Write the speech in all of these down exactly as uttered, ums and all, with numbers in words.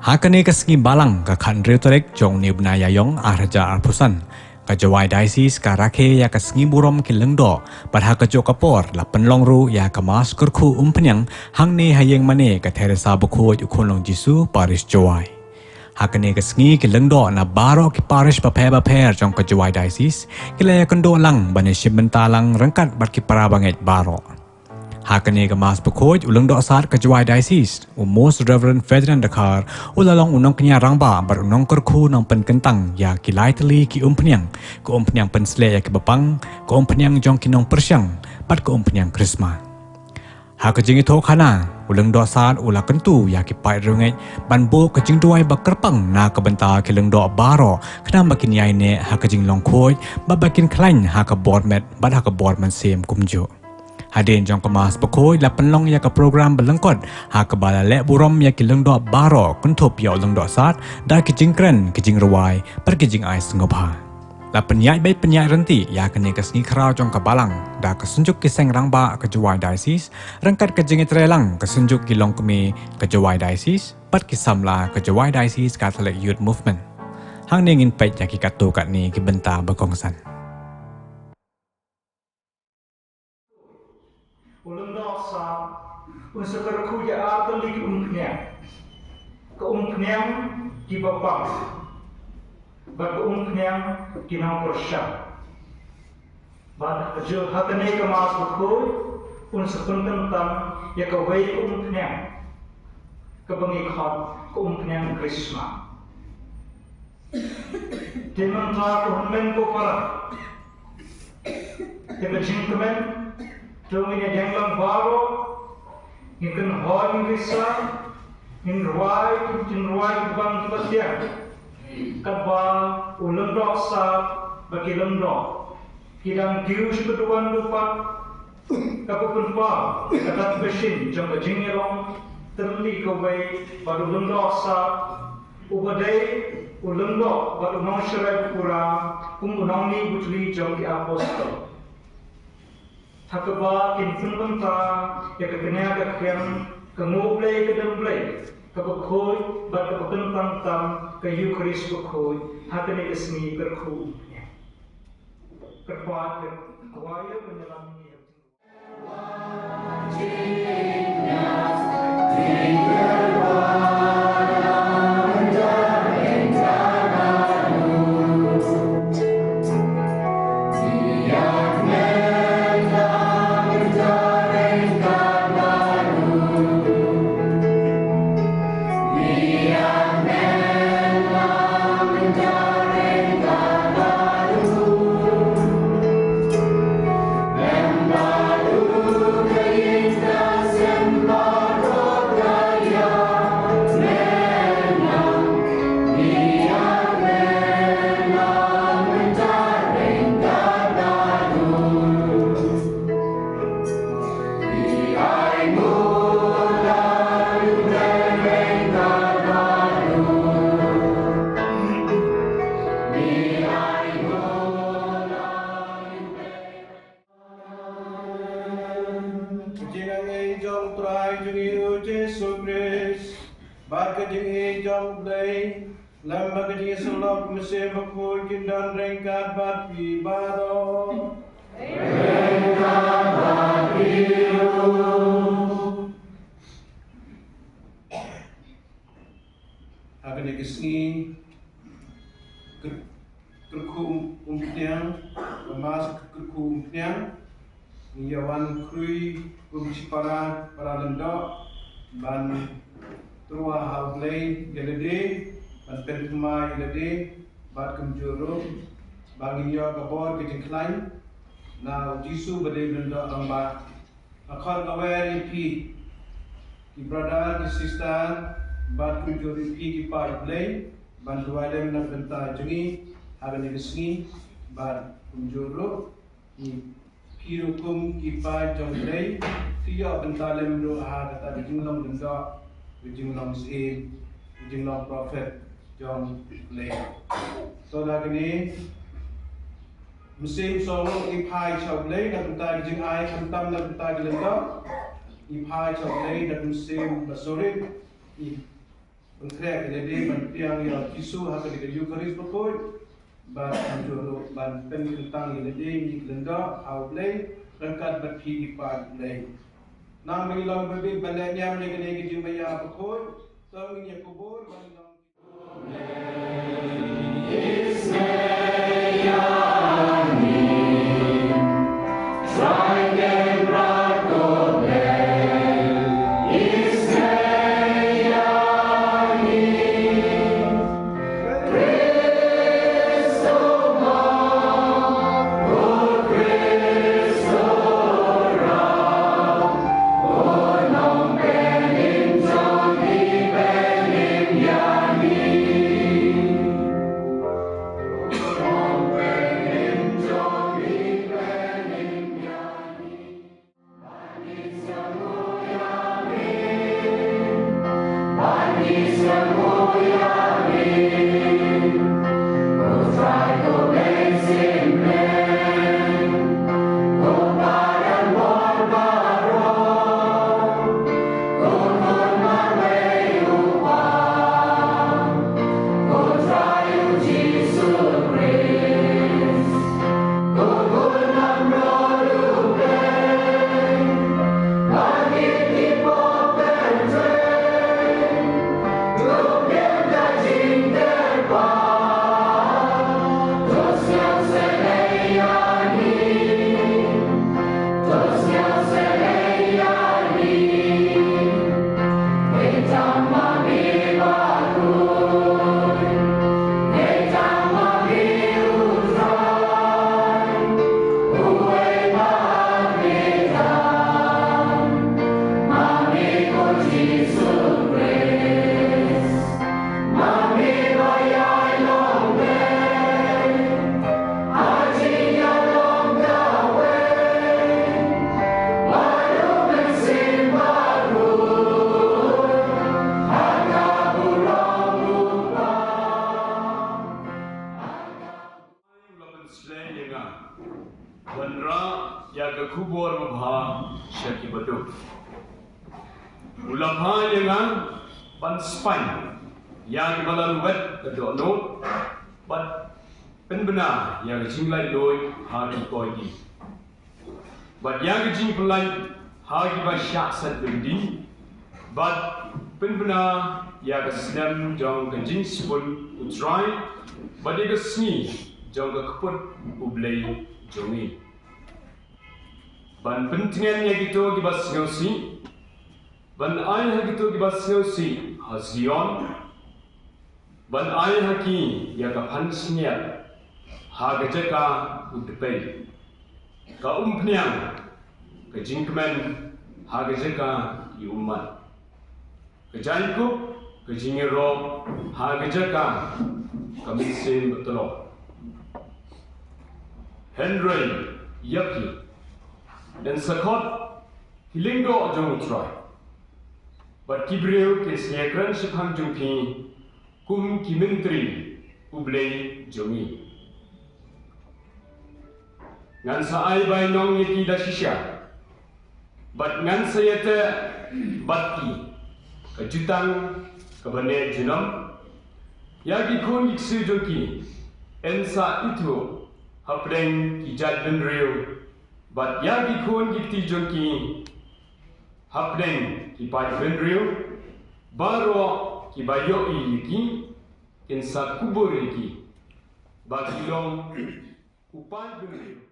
Ha kane ka sngi Balang ka khathynriew tarik jong une u bnai Ïaïong arhajar arphew san, ka Jowai Diocese ka rakhe ïa ka sngi burom ki lyngdoh, bad ha kajuh ka por la pynlong ruh ïa ka Mass kyrkhu umphniang hangne ha ïing mane ka Theresa Bakhuid U Khunlung Jisu, Parish Jowai. Ha kane ka sngi ki lyngdoh na baroh ki parish bapher bapher jong ka Jowai Diocese ki la ïakynduh lang ban ïashim bynta lang ryngkat bad ki para bangeit baroh. Ha kane ka Mass Bakhuid, u Lyngdoh Sad ka Jowai Diocese, u Most Reverend Ferdinand Dkhar, u la long u nongkñia rangbah bad u nongkyrkhu nongpynkyntang ïa ki lai tylli ki umphniang, ka umphniang pynshlei ïa kiba pang, ka umphniang jong ki nongpyrshang, bad ka umphniang Krisma. Ha ka jingïathuhkhana, u Lyngdoh Sad u la kyntu ïa ki paid riewngeit ban buh ka jingduwai ba kyrpang na ka bynta ki lyngdoh baroh, khnang ba kin ïaineh ha ka jinglong khuid, bad ba kin khlaiñ ha ka bor met bad ha ka bor mynsiem kumjuh. Hadien jong ka Mass Bakhuid la pynlong ïa ka program ba lyngkot, ha kaba la leh burom ïa ki lyngdoh baroh, kynthup ïa u Lyngdoh Sad da ki jingkren, ki jingrwai, bad ki jingai sngewbha. La pynïaid beit pynïaid ryntih ïa kane ka sngi khraw jong ka Balang da ka Synjuk ki Seng Rangbah ka Jowai Diocese, ryngkat ka jingïatreilang ka Synjuk ki Longkmie ka Jowai Diocese bad ki samla ka Jowai Diocese Catholic Youth Movement. Hangne ngin peit ïa ki katto katne ki bynta ba kongsan. U Lyngdoh Sad un sa kyrkhu ïa artylli ki umphniang. Ka umphniang kiba pang bad ka umphniang ki nongpyrshang. Bad ha kajuh ha kane ka Mass Bakhuid un sa pynkyntang ïa kawei ka umphniang, kaba ngi khot ka umphniang Krisma. Te mynta ko hynmen ko para, te ka jingkmen, to ngin ïa dang lang baroh, ngin kynhoi, ngin risa, ngin rwai ki jingrwai kiba bang kiba tiang, katba u Lyngdoh Sad bad ki lyngdoh ki dang kiew sha ka duwan dupat, kaba pynpaw ïa ka tat ka shin jong ka jingïalong tylli kawei bad u Lyngdoh Sad, uba dei u lyngdoh bad u nongsharai pura, kum u nongmihbujli jong ki apostol. Ha kaba kin pynbynta ïa ka kñia ka khiang, ka nguh Blei ka dem Blei, kaba khuid bad kaba kyntang tam, ka Eukharist bakhuid, ha kane ka sngi kyrkhu. Kyrpad, kyrpad ïa ka nyalam ni. Ka jingangnud jong u Trai jong ngi u Jisu Khrist, bad ka jingïeit jong u Blei, lem bad ka jingïasyllok u Mynsiem Bakhuid kin don ryngkat bad phi baroh. Ryngkat bad phi ruh. Ha kane ka sngi, kyrkhu um, umphniang, ka Mass kyrkhu umphniang, ngi ïa wan khrui kum shipara, para lyngdoh, ban tyrwa ha u Blei ïa lade, ban pynthymmai ïa lade, bad kumjuh ruh, ba ngin ïoh ka bor ka jingkhlaiñ, na u Jisu ba dei u Lyngdoh Rangbah. Nga khot nga wer ïa phi, ki brother, ki sister, bad kumjuh ïa phi ki paid Blei, ban duwai lem na ka bynta jong ngi, ha kane ka sngi, bad kumjuh ruh, ïa phi ruh kum ki paid jong Blei, phi ïoh bynta lem ruh ha kata ka jinglong lyngdoh, ka jinglong syiem, ka jinglong prophet jong Blei. To da kane, Mynsiem Sohluh, ngi phai sha u Blei na ka bynta ka jingai khamtam na ka bynta ka lyngdoh. Ngi phai sha u Blei na ka mynsiem ba surit. Ngi pynkhreh ïa lade ban pdiang ïa u Jisu ha kane ka Eukharist bakhuid, bad kumjuh ruh ban pynkyntang ïa lade ngi ki lyngdoh ha U Blei ryngkat bad phi ki paid U Blei. Nang ba ngi long ba bit ban leh niam ïa kane ka jingmaïa bakhuid, to ngin ïa kubur ban long U la pynsleh ïa nga ban rah ïa ka khubor babha sha ki baduk. U la phah ïa nga ban spaiñ ïa ki ba la lwet ka dohnud bad pynbna ïa ka jinglaitluid ha ki koidi. Bad ïa ka jingpyllait ha ki ba shah sat byndi, bad pynbna ïa ka snem jong ka jingsbun U Trai, bad ïa ka sngi jong ka kput U Blei jong ngi. Ban pyntngen ïa kito ki ba sngewsih, ban ai ha kito ki ba sngewsih ha Zion, ban ai ha ki ïa ka pansngiat ha ka jaka u dpei, ka umphniang, ka jingkmen ha ka jaka i ummat, ka jingkup, ka jingïaroh ha ka jaka ka mynsiem batloh. Hynrei ïa phi, yn sa khot ki lyngdoh jong U Trai, bad ki briew kin sa ïakren shaphang jong phi kum ki myntri U Blei jong ngi. Ngan sa ai bainong ïa ki da shisha, bad ngan sa ïateh bad ki ka jutang ka ba neh junom. Ïa ki khun ki ksiew jong ki yn sa ithuh hapdeng ki jaitbynriew, bad ïa ki khun ki kti jong ki hapdeng ki paidbynriew. Baroh ki ba ïohi ïa ki kin sa kubur ïa ki ba ki long u paidbynriew.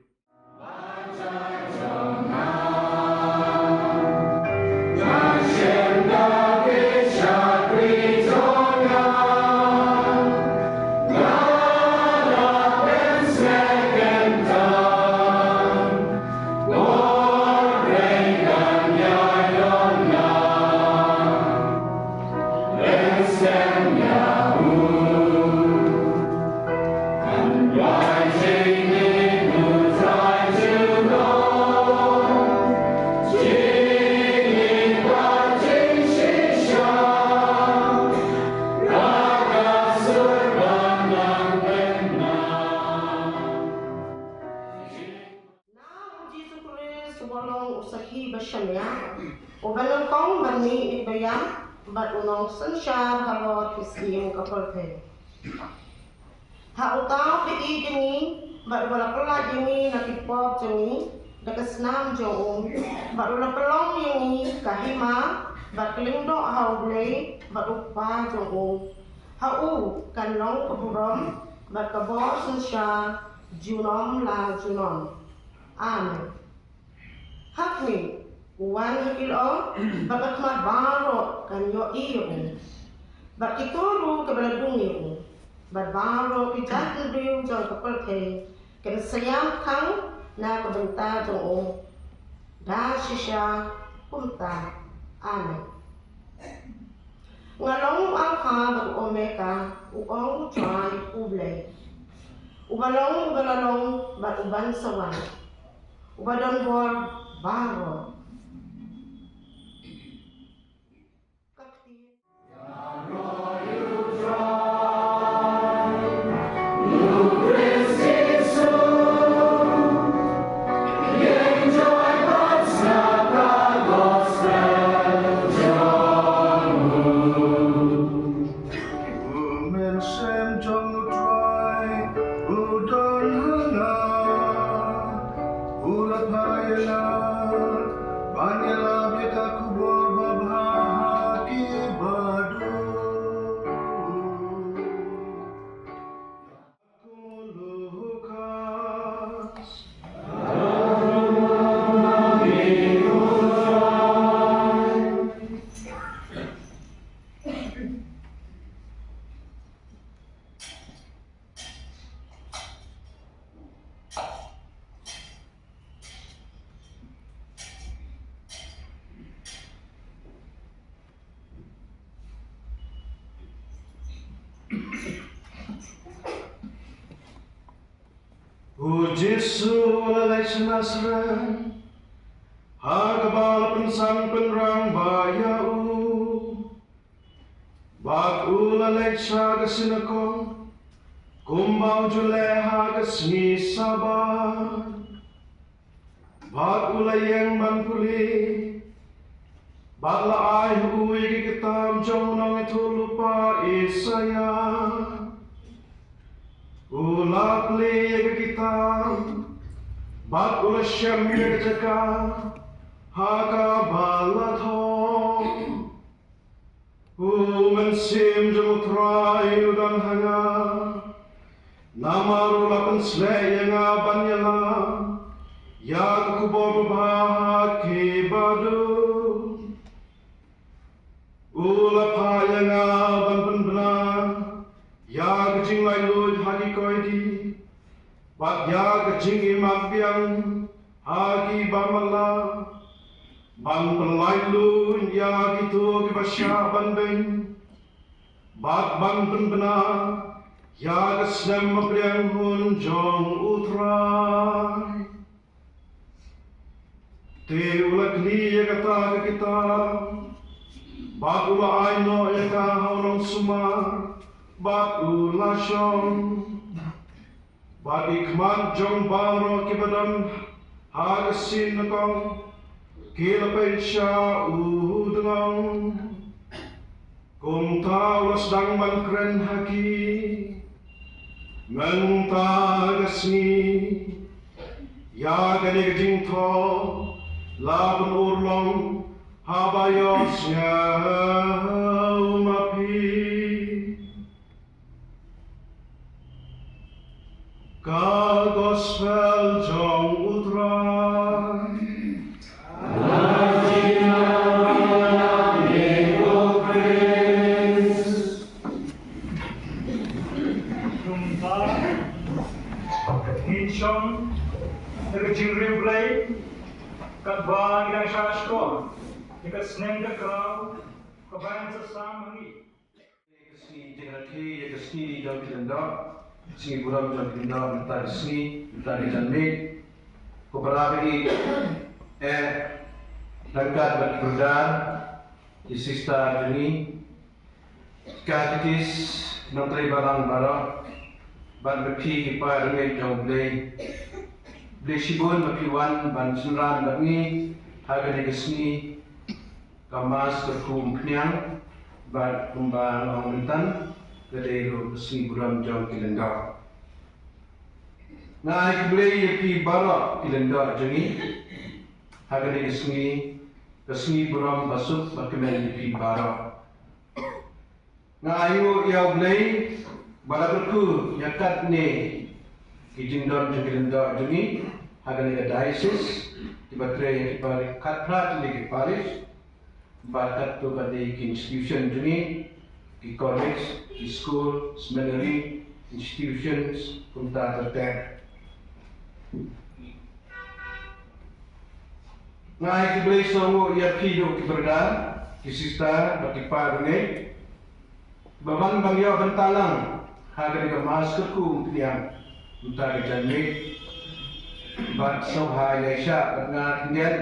Na u Jisu Khrist uba long u sakhi ba shaniah, uba nyngkong ban mih ïa ki baïap, bad u nongsynshar halor ki syiem ka pyrthei. Ha uta uba ïeit ïa ngi bad uba la pyllait ïa ngi na ki pop jong ngi da ka snam jong u, bad u la pynlong ïa ngi ka hima bad ka lyngdoh ha U Blei bad U Kpa jong u. Ha u kan long ka burom bad ka bor synshar junom la junom. Amen. Ha khmih, u wan ha ki lyoh, bad ka khmat baroh kan ïohi ïa u, bad kito ruh kiba la dung ïa u, bad baroh ki jaitbynriew jong ka pyrthei kin sa ïam khang na ka bynta jong u. Da shisha kumta. Amen. Nga long u Alpha bad u Omega, u ong U Trai U Blei, uba long, uba la long bad uban sa wan, uba don bor baroh. Ka ktien. U Mynsiem jong U Trai u don ha nga, u la phah ïa nga ban ïalap ïa ka khubor babha ha ki baduh. Lukas. U Jisu u la leit sha Nasaret, ha kaba la pynsan pynrang ba ïa u. Bad u la leit sha ka sinagog, kumba u ju leh ha ka sngi Sabbath. Bad u la ïeng ban pule, bad la ai ha u ïa ka kitab jong u nongïathuhlypa Isaïah. U la plie ïa ka kitab, bad u la shem ïa ka jaka ha kaba la thoh. U Mynsiem jong U Trai u don ha nga, namar u la pynsleh ïa nga ban ïalam ïa ka khubor babha ha ki baduh. U la phah ïa nga ban pynbna ïa ka jinglaitluid ha ki koidi, bad ïa ka jingïamat biang ha ki ba matlah, ban pynlaitluid ïa kito kiba shah ban beiñ, bad ban pynbna ïa ka snem ba pdiang hun jong U Trai. Te u la kli ïa kata ka kitab, bad u la ai noh ïa ka ha u nongsumar, bad u la shong. Bad ki khmat jong baroh kiba don ha ka sinagog ki la peit sha u dngong. Kumta u la sdang ban kren ha ki. Mynta ka sngi ïa kane ka jingthoh la pynurlong haba ïohsngew ma phi. Ka Gospel jong U Trai. Kumta ngin shong ha ka jingriewblei katba ngi dang shah shkor ïa ka sneng ka kraw kaba yn sa sam ha ngi. Ka sngi jingrakhe, ïa ka sngi jong ki lyngdoh, sngi burom jong ki lyngdoh, mynta ka sngi, mynta ka janmiet. Ko para baieit, eh, ryngkat bad ki brother, ki sister jong ngi, ki katekist, nongtrei balang baroh, bad ma phi ki para bangeit jong U Blei. Blei shibun ba phi wan ban synran bad ngi ha kane ka sngi ka Mass kyrkhu umphniang. Bad kumba nga ong myntan, ka dei ruh ka sngi burom jong ki lyngdoh. Nga ai khublei ïa phi baroh ki lyngdoh jong ngi ha kane ka sngi, ka sngi burom basuk bakmen ïa phi baroh. Nga ai nguh ïa U Blei ba la kyrkhu ïa katne ki jingdon jong ki lyngdoh jong ngi ha kane ka diocese, kiba trei ïa ki parish, khatphra tylli ki parish, bad katto katne ki institution jong ngi, ki college, ki school, seminary, institutions, kumta ter ter. Nga ai khublei shibun ïa phi ruh ki brother, ki sister, bad ki parents, ba wan ban ïoh bynta lang ha kane ka Mass kyrkhu umphniang mynta ka janmiet. Bad sngewbha ïa shah bad nga khyndiat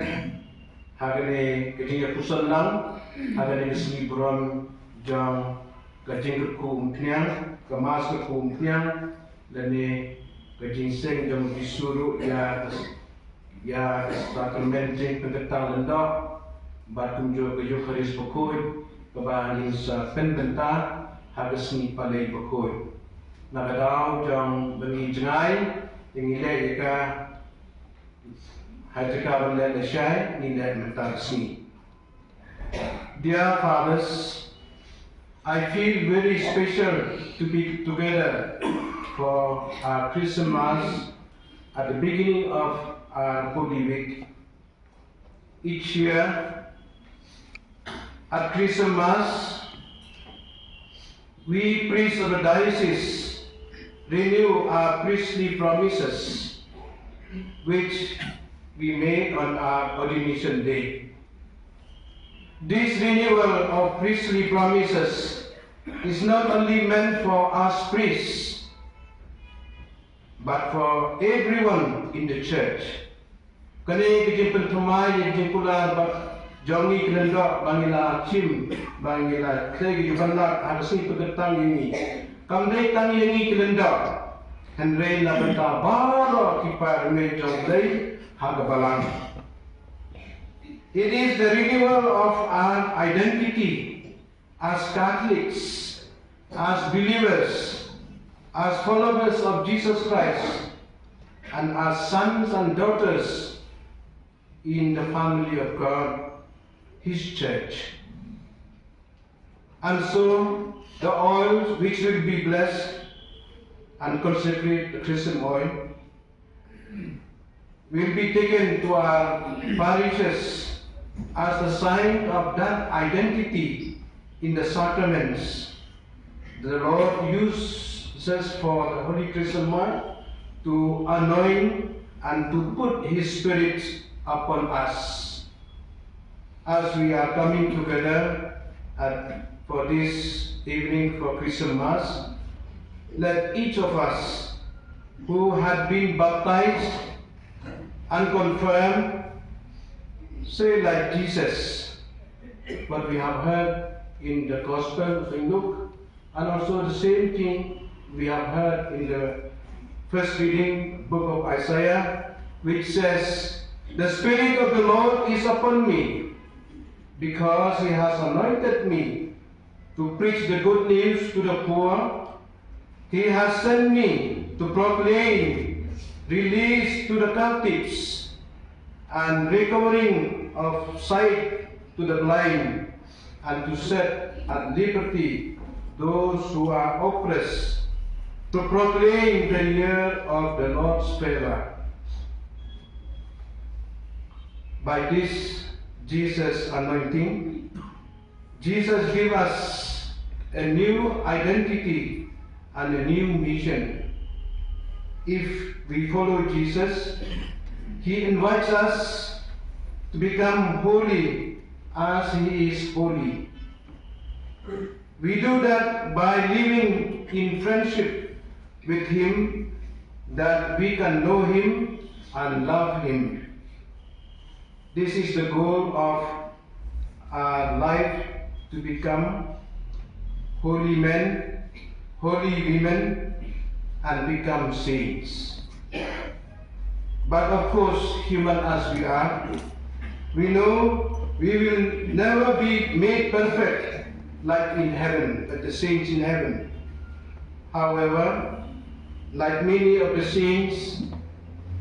ha kane ka jingïapuson lang ha kane ka sngi burom jong ka jingkyrkhu umphniang, ka Mass kyrkhu umphniang, lane ka jingseng jong U Jisu ruh ïa ka, ïa ka sakramen jingpynkhiah lyngdoh, bad kumjuh ka Eukharist bakhuid, kaba ngin sa pynbynta ha ka sngi Palei bakhuid. Na ka daw jong ba ngi jngai, ngi leh ïa ka ha jaka ban leh lashai, ngi leh mynta ka sngi. Dear fathers, I feel very special to be together for our Christmas at the beginning of our Holy Week. Each year, at Christmas, we priests of the diocese renew our priestly promises, which we made on our ordination day. This renewal of priestly promises is not only meant for us priests, but for everyone in the church. Kane ka jingpynthymmai ïa ka jingkular bad jong ngi ki lyngdoh ba ngi la shim, ba ngi la trei ka jingpynlong ha ka sngi pynkyntang ïa ngi. Kam dei tang ïa ngi ki lyngdoh, hynrei na ka bynta baroh ki para bangeit jong U Blei ha ka balang. It is the renewal of our identity as Catholics, as believers, as followers of Jesus Christ, and as sons and daughters in the family of God, His church. And so the oil which will be blessed and consecrate, the chrism oil, will be taken to our parishes as a sign of that identity in the sacraments. The Lord uses for the Holy Chrism oil to anoint and to put His Spirit upon us. As we are coming together at, for this evening for Christmas, let each of us who had been baptized and confirmed say like Jesus, what we have heard in the Gospel of Saint Luke, and also the same thing we have heard in the first reading, book of Isaiah, which says, "The Spirit of the Lord is upon me, because He has anointed me to preach the good news to the poor. He has sent me to proclaim release to the captives and recovering of sight to the blind, and to set at liberty those who are oppressed, to proclaim the year of the Lord's favor." By this Jesus anointing, Jesus gives us a new identity and a new mission. If we follow Jesus, He invites us to become holy as He is holy. We do that by living in friendship with Him, that we can know Him and love Him. This is the goal of our life, to become holy men, holy women, and become saints. But of course, human as we are, we know we will never be made perfect. like in heaven, like the saints in heaven. However, like many of the saints,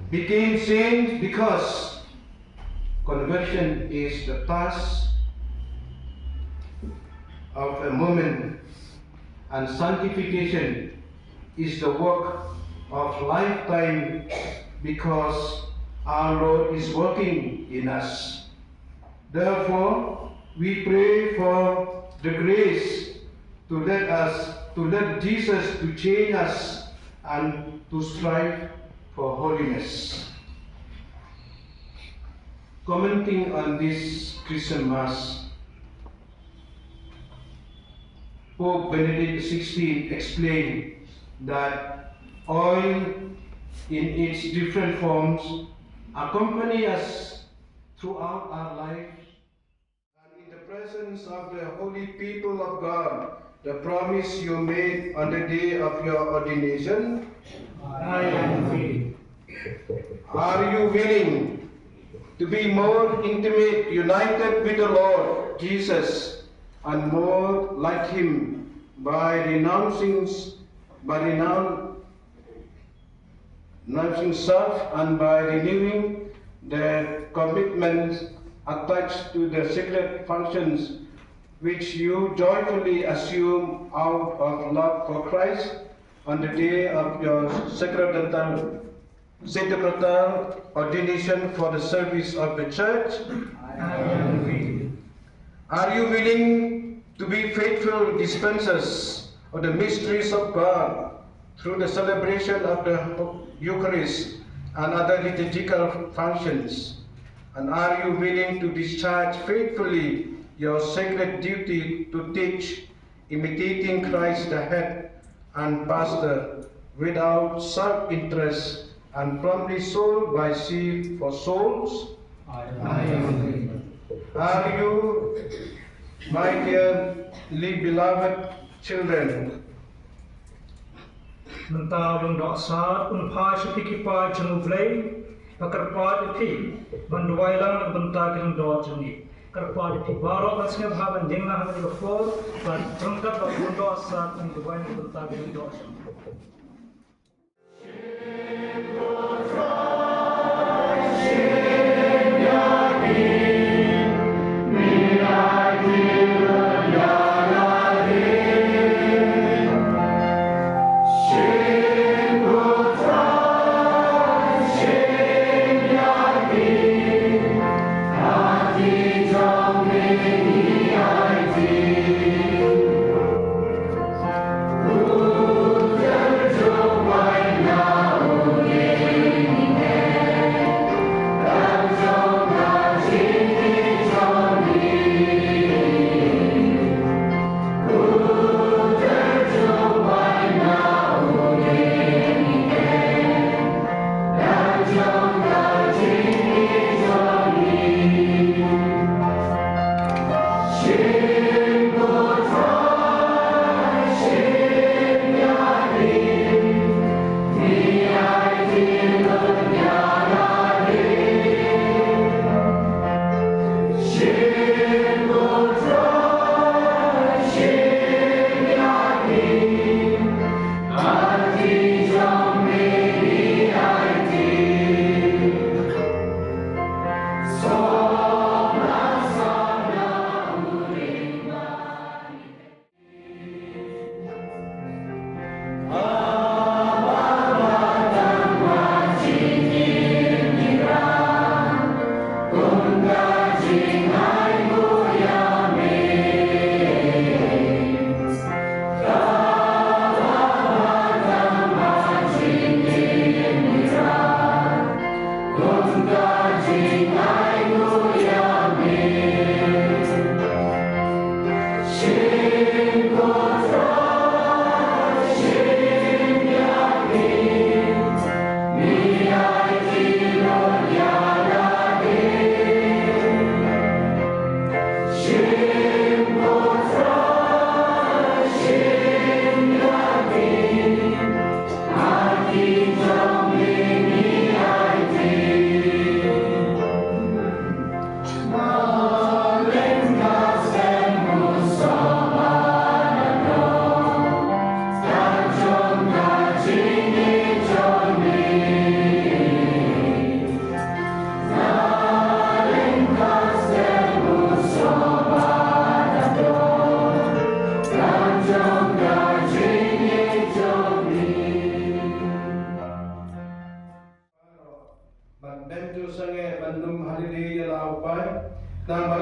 became saints because conversion is the task of a moment, and sanctification is the work of lifetime, because our Lord is working in us. Therefore, we pray for the grace to let us, to let Jesus to change us and to strive for holiness. Commenting on this Christian Mass, Pope Benedict sixteen explained that oil in its different forms accompany us throughout our life, and in the presence of the holy people of God, the promise you made on the day of your ordination. I am willing. Are you willing to be more intimate, united with the Lord Jesus, and more like Him by renouncing, by renoun- renouncing self and by renewing the commitments attached to the sacred functions which you joyfully assume out of love for Christ on the day of your sacramental, sacramental ordination for the service of the Church? I am willing. Are you willing to be faithful dispensers of the mysteries of God through the celebration of the Eucharist and other liturgical functions? And are you willing to discharge faithfully your sacred duty to teach, imitating Christ the head and pastor, without self-interest and promptly soul by sieve for souls? I am. Are you, my dearly beloved children, mynta u Lyngdoh Sad un phai sha phi ki paid jong U Blei, ba kyrpad ïa phi ban duwai lang na ka bynta ki lyngdoh jong ngi. Kyrpad ïa phi baroh ban sngewbha ban ïeng lang ha kane ka por, bad ryngkat bad u Lyngdoh Sad un duwai na ka bynta ki lyngdoh jong ngi.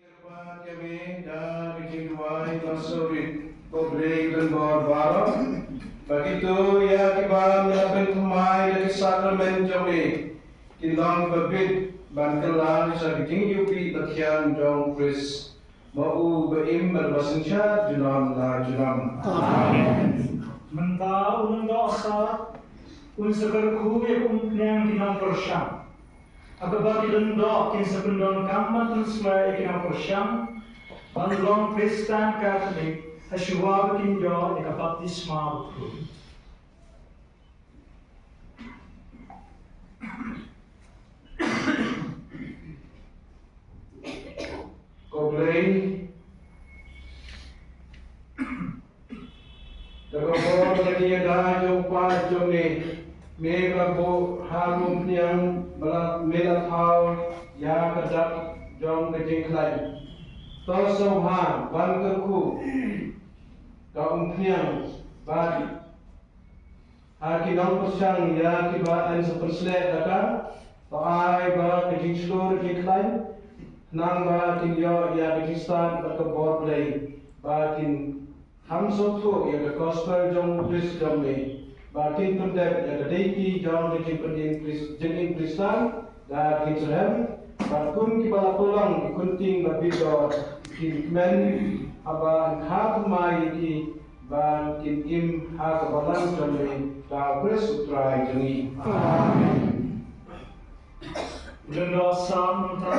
Kyrpad ïa me da ka jingduwai, ba sawrit, ko Blei u donbor baroh. Ba kito ïa kiba me la pynthymmai da ki sakramen jong me kin long kiba bit ban kylla sha ka jingïohi ba thiang jong Khrist, ma u ba im bad ba synshar junom la junom. Amen. Mynta u Lyngdoh Sap un sa kyrkhu ïa ka umphniang ki nongpyrshang. Ha kaba ki lyngdoh kin sa pyndonkam ban pynsleh ïa ki nongpyrshang ban long Khristan Katholik, ha shuwa ba kin ïoh ïa ka baptisma bakhuid. Ko Blei, da ka bor ka jingïada jong u Kpa jong me, me ba la buh ha ka umphniang ba la, me la thaw ïa ka dak jong ka jingkhlaiñ. To sngewbha ban kyrkhu ka umphniang bad ha ki nongpyrshang ïa kiba yn sa pynsleh da ka, to ai ba ka jingshlur jingkhlaiñ, khnang ba kin ïoh ïa ka jingstad bad ka bor Blei, ba kin kham sngewthuh ïa ka gospel jong u Khrist jong me, ba kin pyndep ïa ka dei ki jong ka jingpynim Khrist, jingim Khristan, da kin syrhem, bad kum kiba la pynlong ki khun ktien ba bit dor, kin kmen, haba yn kha thymmai ïa ki, ba kin im ha ka balang jong me, da u Khrist u Trai jong ngi. Amen. Lyngdoh Sap mynta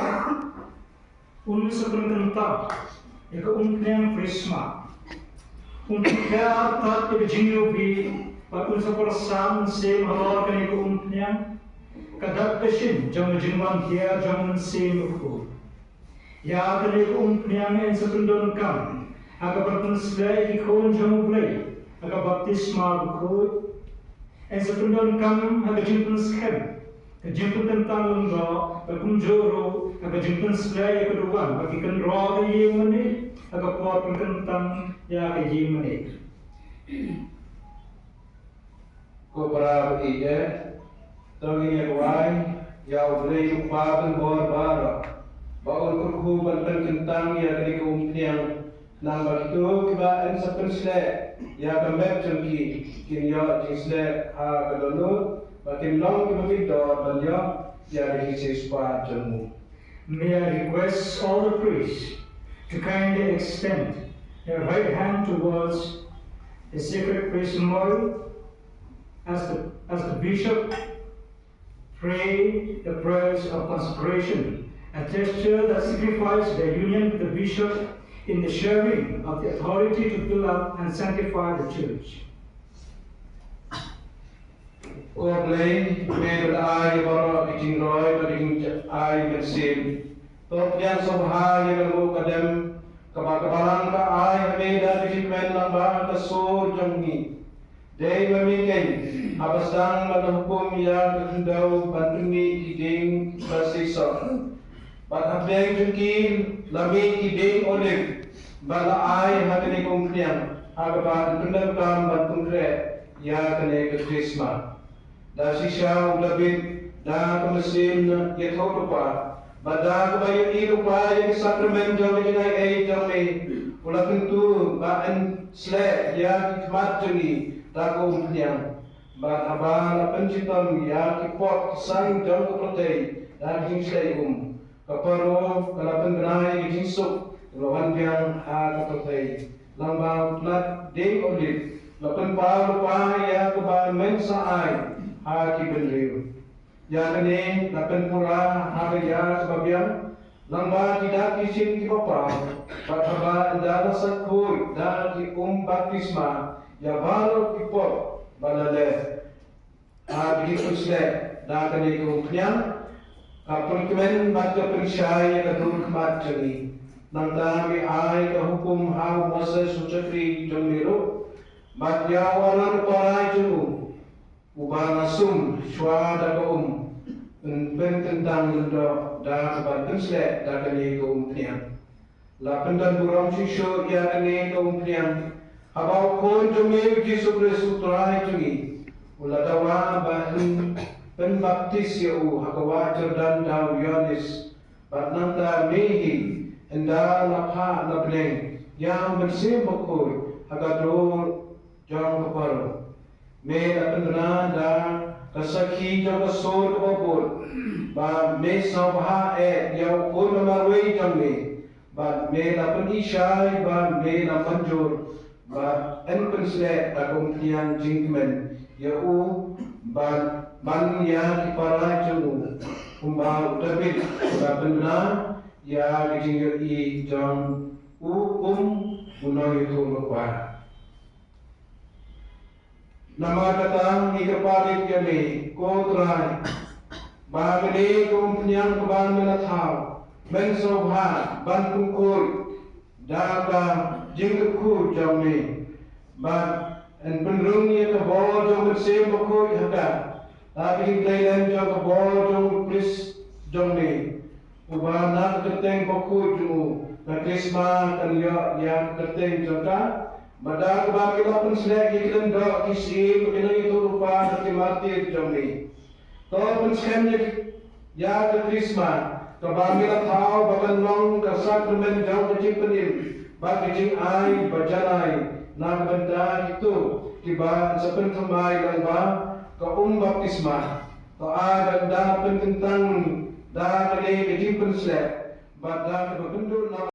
un sa pynkyntang ïa ka umphniang Khrismas. Un pynkyntang ïa ka jingïohi bad un sa pyrshang mynsiem halor kane ka umphniang, ka dak ka shin jong ka jingwan hiar jong Mynsiem Bakhuid. Ïa kane ka umphniang yn sa pyndonkam ha kaba pynsleh ïa ki khun jong U Blei ha ka baptisma bakhuid. Yn sa pyndonkam ha ka jingpynskhem Ka jingpynkyntang lyngdoh ka kumjuh ruh ha ka jingpynsleh ïa ka duwan ba ki kynroh ka ïing mane ha ka por pynkyntang ïa ka ïing mane. Ko para baieit, to ngin ïa duwai ïa U Blei U Kpa Byllibor baroh ba un kyrkhu ban pynkyntang ïa kane ka umphniang, namar kito kiba yn sa pynsleh ïa ka met jong ki kin ïoh jingsleh ha ka dohnud, ba kin long kiba pyndonkam ban ïoh ïa ka jingsiewspah jong u. May I request all the priests to kindly extend their right hand towards the sacred praise memorial as the, as the bishop pray the prayers of consecration, a gesture that signifies their union with the bishop in the sharing of the authority to build up and sanctify the church. Ko Blei, me don ai baroh ki jingroi bad ki jingai mynsiem. To pdiang sngewbha ïa ka ruh ka dem kaba ka balang ka ai ha me da ki jingkmen lyngba ka sur jong ngi. Dei ma me keiñ haba sdang ban hukum ïa ka khyndew ban pynmih ki dieng ba seisoh. Bad hapdeng jong ki la mih ki dieng olib ba la ai ha kane ka umphniang ha kaba yn pyndonkam ban pynkhreh ïa kane ka krisma. Da shisha u Dabid da ka mynsiem ïathuhlypa bad da kaba ïohi lypa ïa ka sakramen jong ka jingaiei jong me, u la kyntu ba yn sleh ïa ki khmat jong ngi da ka umphniang. Bad haba la pynshitom ïa ki pop ki sang jong ka pyrthei da ka jingshlei um, ka Paro ka la pynbna ïa ka jingsuk kaba wan biang ha ka pyrthei. Lyngba u tnat dieng olib la pynpaw lypa ïa kaba men sa ai ha ki bynriew. Ïa kane la pynpura ha ka ïa kaba biang lyngba ki dak ki shin kiba paw, bad haba ynda la sa khuid da ki um baptisma ïa baroh ki pop ba la leh. Ha ka jingpynsleh da kane ka umphniang, ka pynkmen bad ka pynshai ïa ka dur khmat jong ngi. Nangta me ai ka hukum ha u Moses u shakri jong me ruh bad ïa u Aaron u para jong u, uba nga sum shuwa da ka um, yn pynkyntang lyngdoh da kaba pynsleh da kane ka umphniang. La pyndon burom shuh shuh ïa kane ka umphniang haba u khun jong me u Jisu Khrist u Trai jong ngi u la dawa ba yn pynbaptis ïa u ha ka wah Jordan da u Ïoannis. Bad nangta me hi ynda la phah na bneng ïa u Mynsiem Bakhuid ha ka dur jong ka Paro. Me la pynbna da ka sakhi jong ka sur kaba bud ba me sngewbha eh ïa u khun ba marwei jong me. Bad me la pynshai ba me la mynjur ba yn pynsleh da ka umphniang jingkmen ïa u bad man ïa ki para jong u, kumba u Dabid u la pynbna ïa ka jingïohi jong u kum u nongïathuhlypa. Namar kata ngi kyrpad ïa me, ko Trai, ba kane ka umphniang kaba me la thaw men sngewbha ban pynkhuid da ka jingkyrkhu jong me, bad yn pynrung ïa ka bor jong u Mynsiem Bakhuid ha ka, da ka jingtrei lem jong ka bor jong u Khrist jong me. Uba na ka kyrteng bakhuid jong u ka krisma kan ïoh ïa ka kyrteng jong ka, bad da kaba me la pynsleh ïa ki lyngdoh ki syiem, ki nongïathuhlypa bad ki martir jong me. To pynskhem ïa ka krisma kaba me la thaw ba kan long ka sakramen jong ka jingpynim bad ka jingai ba janai na ka bynta kito kiba sa pynthymmai lyngba ka um baptisma. To ai ba da pynkyntang da kane ka jingpynsleh bad da kaba kynduh na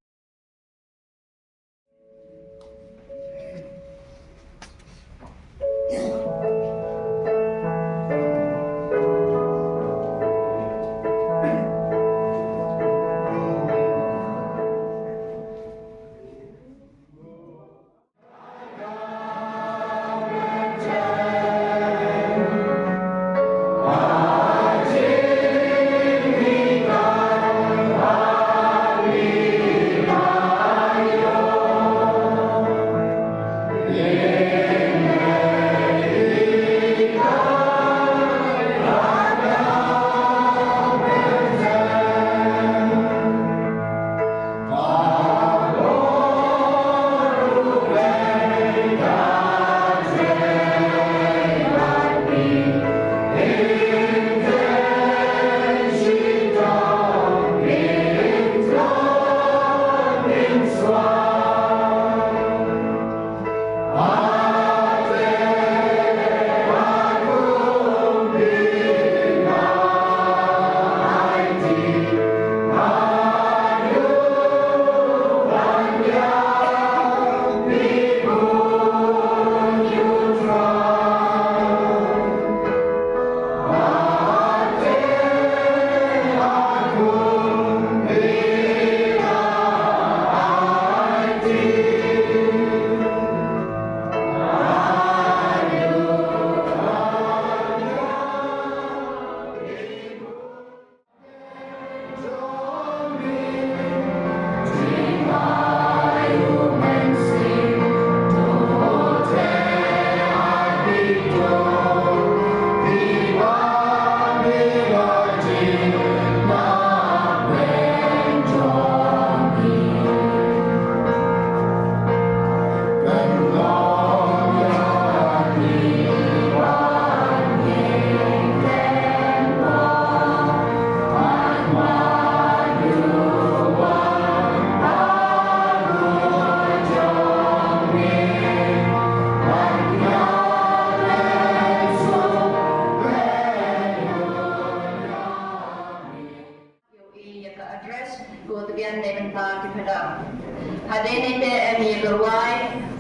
Hadien nangta em ïa ka rwai,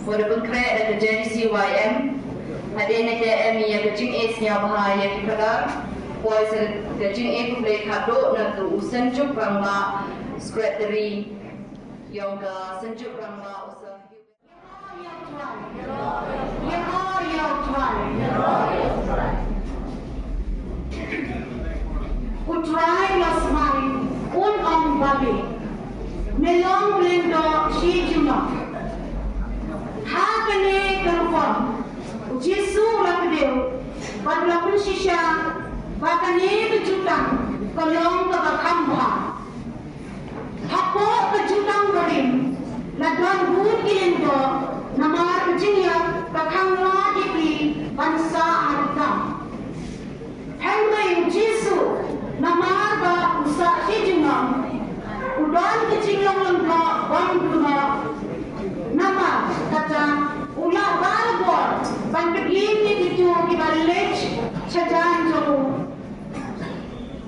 wat da pynkhreh da ka J C Y M. Hadien nangta em ïa ka jingïasngewbha ïa ki paidbah. Poi sa ka jingïakhlad khublei khadduh na ka u Synjuk Rangbah, Secretary ïong ka Synjuk Rangbah u Sir. U Trai u la smai, un ong, Balei me long u lyngdoh shi junom? Ha kane ka rukom u Jisu u la kdew bad u la pynshisha ba kane ka jutang ka long kaba kham bha. Hapoh ka jutang barim la don bun ki lyngdoh, namar ka jingïap ka khang lad ïa ki ban sah ha ki kam. Hynrei u Jisu, namar ba u sah shi junom, u don ka jinglong lyngdoh bym duh. Namar kata u lah barabor ban pynim ïa kito kiba leit shajan jong u,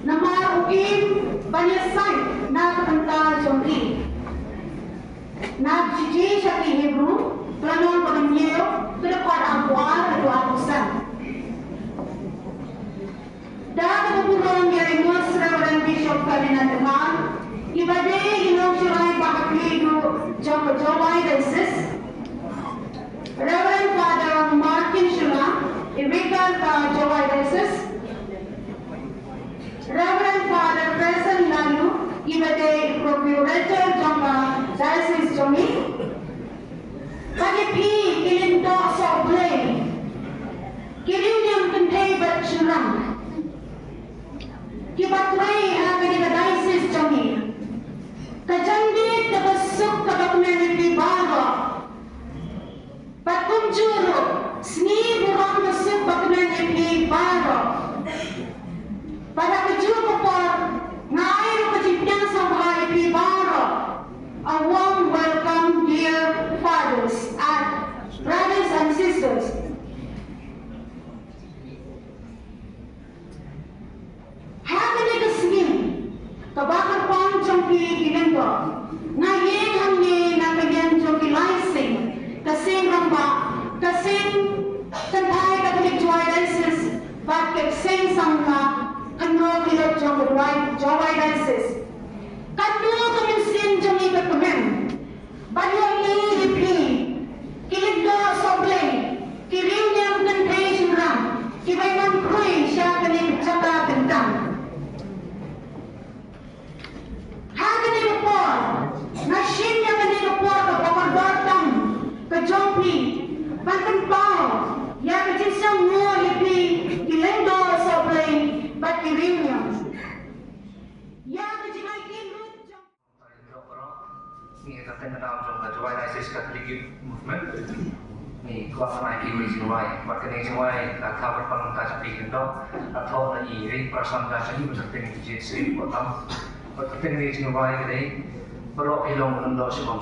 namar u im ban ïasaid na ka bynta jong ki. Na ka shithi sha ki Hebru, ka lynnong kaba hynñiew, ka dkhot arphew ar haduh arphew san. Da kaba burom ïa i Most Reverend Bishop Ferdinand Dkhar, iba dei i nongsharai bah khlieh duh jong ka Jowai Diocese, Reverend Father Martin Shylla, i Vicar ka Jowai Diocese, Reverend Father Preston Laloo, iba dei i Procurator jong ka Diocese jong ngi. Bad ïa phi ki lyngdoh sohblei, ki riewniam kynthei bad shynrang kiba trei ha kane ka Diocese jong ngi. Ka janmiet kaba suk kaba kmen ïa phi baroh. Bad kumjuh ruh, sngi burom ba suk ba kmen ïa phi baroh. Bad ha kajuh ka por, nga ai ruh ka jingpdiang sngewbha ïa phi baroh. A warm welcome, dear fathers and brothers and sisters. Ha kane ka sngi kaba kyrpang jong phi ki lyngdoh, nga ïeng hangne na ka liang jong ki lai seng, ka seng rangbah, ka seng kynthai Katholik Jowai Diocese bad ka seng samla khynroo khyllood jong ka Jowai, Jowai Diocese. Katno ka mynsiem jong ngi ka kmen ban ïohi ïa phi ki lyngdoh sohblei, ki riewniam kynthei shynrang kiba ïalam khrui sha kane ka jaka kyntang. Ha kane ka por, nga shim ïa kane ka por kaba kordor tam ka jong phi ban pynpaw ïa ka jingsngewnguh ïa phi ki lyngdoh sohblei bad ki riewniam. Ïa ka jingai im ruh jong Ngi ka teng ka daw jong ka Jowai Diocese Catholic Youth Movement. Ngi kwah ban ai ki wei jingrwai. Bad kane jingrwai ka thaw ban pang ka jong ki lyngdoh. Ka thoh na i Reverend Pastor ka jong ngi, bad ka teng ki jied sri ko tam. Bad ka teng ki jingrwai ka dei, baroh phi long lyngdoh shibun.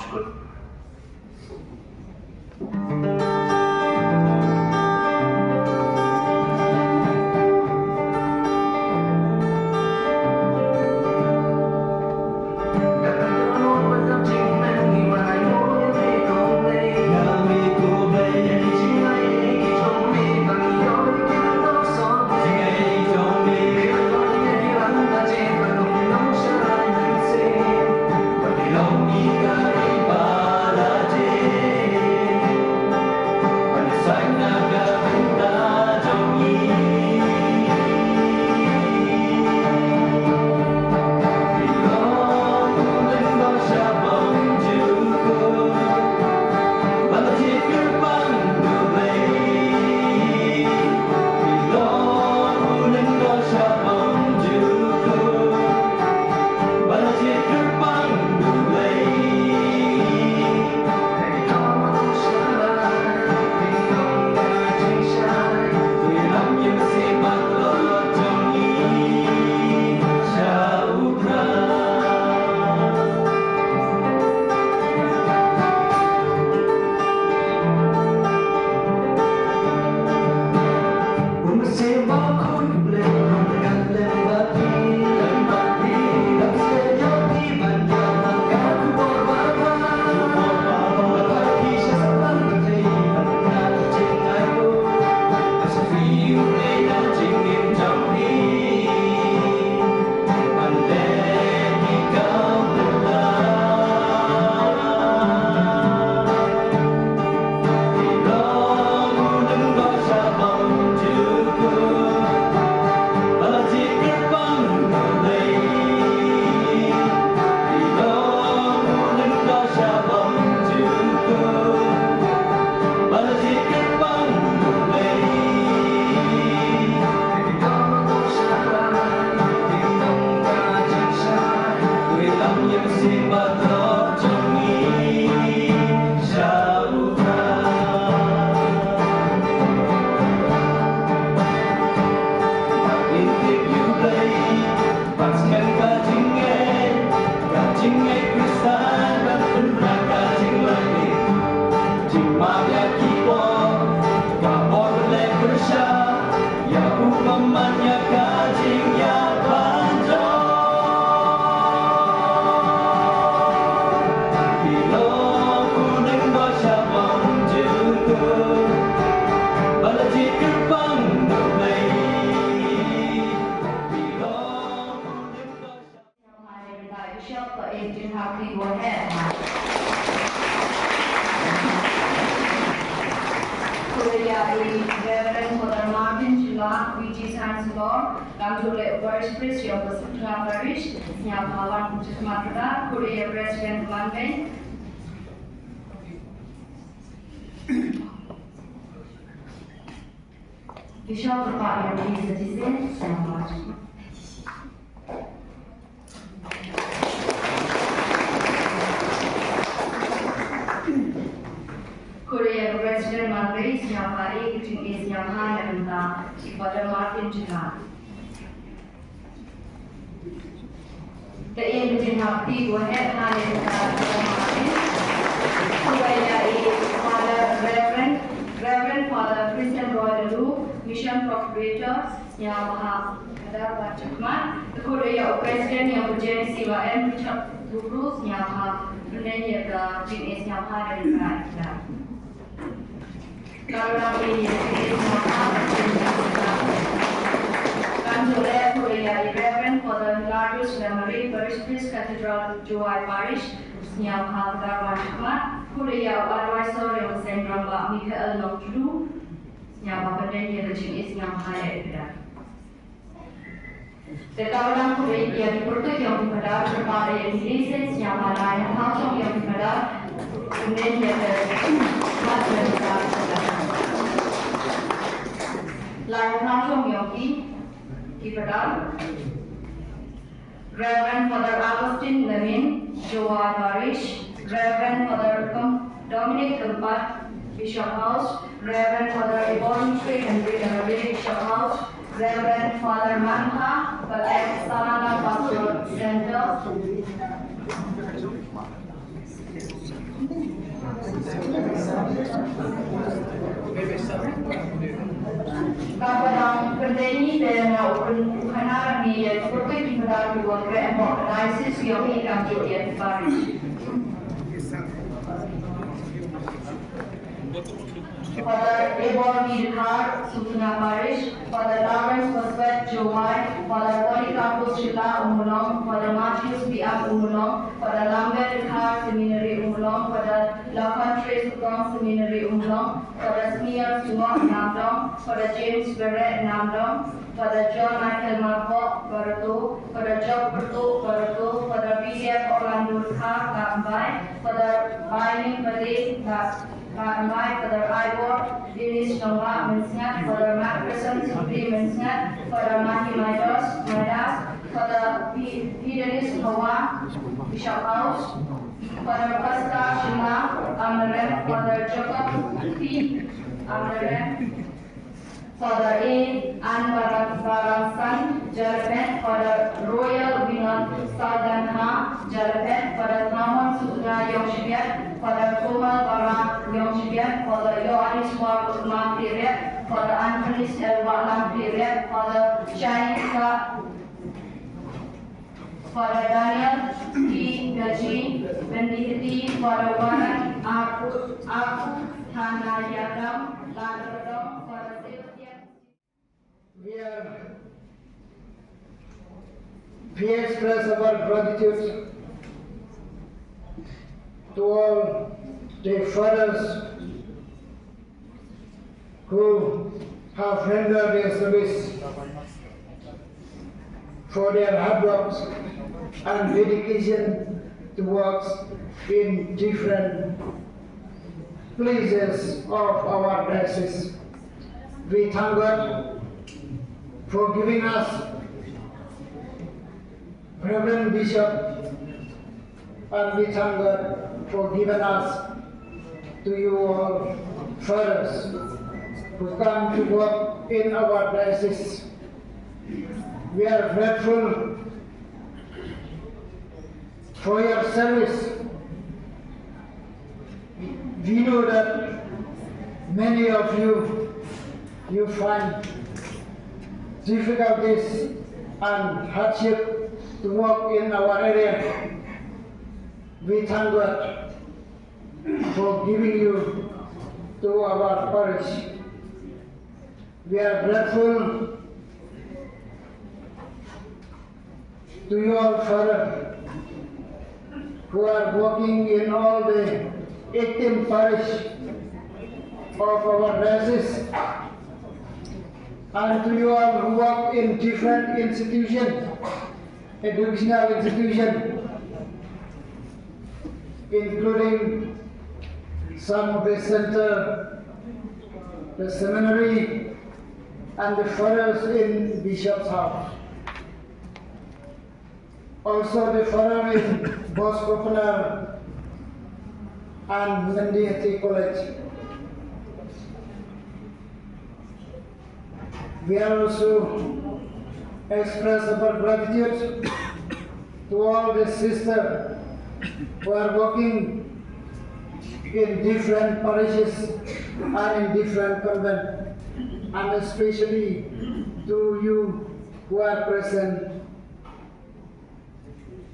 Reverend Father Martin Shylla, V G Chancellor, kam ju leh Parish Priest ïa ka Sutnga Parish, sñiawbha wan pynjukmat kata, khublei ïa President Manbei. Bishop Papa Yong Ki Sajisen, sñiawbha. Khublei ïa ka President Manbei, sñiawbha ïa ka jingïasñiawbha na ka bynta i Father Martin Shylla. Te in ka jinghap kti ko het ha ne ka Father Martin. Khublei ïa i Father Reverend, Reverend Father Christian Roy Laloo, Mission Procurator, sñiawbha ha ka dorbar jingmut. Te khublei ïa u President ïa u James Iwa M Richard Guru, sñiawbha pyndeng ïa ka jingïasñiawbha ïa ka. Ka ruh ïa ka jingïasñiawbha. Kan ju leh khublei ïa i Reverend Father Hilarius Lamare, Parish Priest, Cathedral Jowai Parish, sñiawbha ha ka dorbar jingmut. Khublei ïa u Advisor ïa u Seng Rangbah Michael Nongtdu, sñiawbha pyndeng ïa ka jingïasñiawbha ïa ka. Te ka ruh khublei ïa ki pyrtuit ïong ki Phadar, kyrpad ïa ki listen sñiawbha lai ha thaw shong ïong ki Phadar. Khublei ïa ki Phadar. Lai ha thaw shong ïong ki, ki Phadar. Reverend Father Augustine Lamin, Jowai Parish, Reverend Father Dom-, Dominic Kempat, Bishop House, Reverend Father Yvonne K Henry Lamare, Bishop House, Reverend Father Mantha Patel, Sarana Pastoral Center. Ka ba dang pyndei te na u pyn-, u khana rangi ïa ki pyrtuit ki Phadar kiwa khreh hapoh ka diocese ïong i kam jooh ïa ki parish. Father Ebor Dkhar, Sutnga Parish, Father Lawrence Paswet, Jowai, Father Polycarpus Shylla, Ummulong, Father Matthews Biak, Ummulong, Father Lambert Dkhar, Seminary, Ummulong, Father Lakhon Treskong, Seminary, Ummulong, Father Snier Sungok, Namdong, Father James Beret, Namdong, Father John Michael Marbok, Barato, Father Job Perto, Barato, Father William Orlando Dkhar, Bambai, Father Baining Pate, Ba-, Bambai, Father Ivor, Dennis Nongma, Mynsngat, Father Mark Pearson, Sutri, Mynsngat, Father Maki Maidos, Maidas, Father P-, P Dennis Hawa, Bishop House, Father Pastor Shylla, Amaren, Father Jacob P, Amaren, Father A Anbarasan, Jalpet, Father Royal Winod Saldanha, Jalpet, Father Thamon Sutnga Yongshibet, Father Komal Bara Yongshibet, Father Yohanis War Utma Piret, Father Anthony Elwa Lam Piret, Father Shaika, Father Daniel T Gaji, Bendihiti, Father Warren Aku, Aku, Hana Yadam, Ladrodom, Father Sebastian. We are, we express our gratitude to all the fathers who have rendered their service, for their hard works and dedication to works in different places of our diocese. We thank God for giving us Reverend Bishop, and we thank God for giving us to you all fathers who come to work in our diocese. We are grateful for your service. We know that many of you, you find difficulties and hardship to work in our area. We thank God for giving you to our parish. We are grateful to you all, Father, who are working in all the eighteen parish of our diocese, and to you all who work in different institutions, educational institutions, including some of the center, the seminary, and the fathers in Bishop's House. Also the father in Bosco Panar and Nandi Hills College. We are also express our gratitude to all the sisters who are working in different parishes and in different convent, and especially to you who are present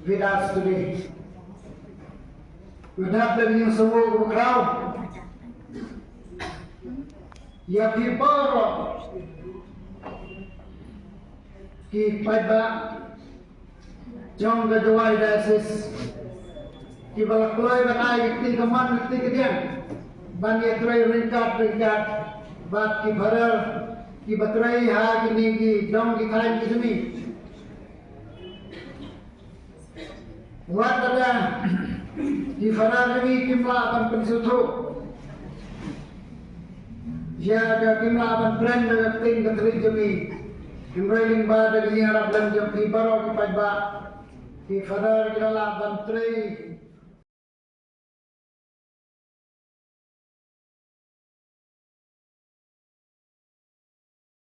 with us today. With that, let me also walk the crowd. Ya ki baro ki paidbah jong ka Jowai Diocese ki ba la kloi ban ai ki kti kamon ki kti kadiang ban ïatrei ryngkat ryngkat bad ki father ki ba trei ha kine ki dong ki thaiñ ki jong ngi. Wat lada ki father jong ngi kim lah ban pynsngewthuh ïa ka, kim lah ban kren da ka ktien Katholik jong ngi, hynrei lyngba da ka ïarap lem jong ki baroh ki paidbah, ki father ki la lah ban trei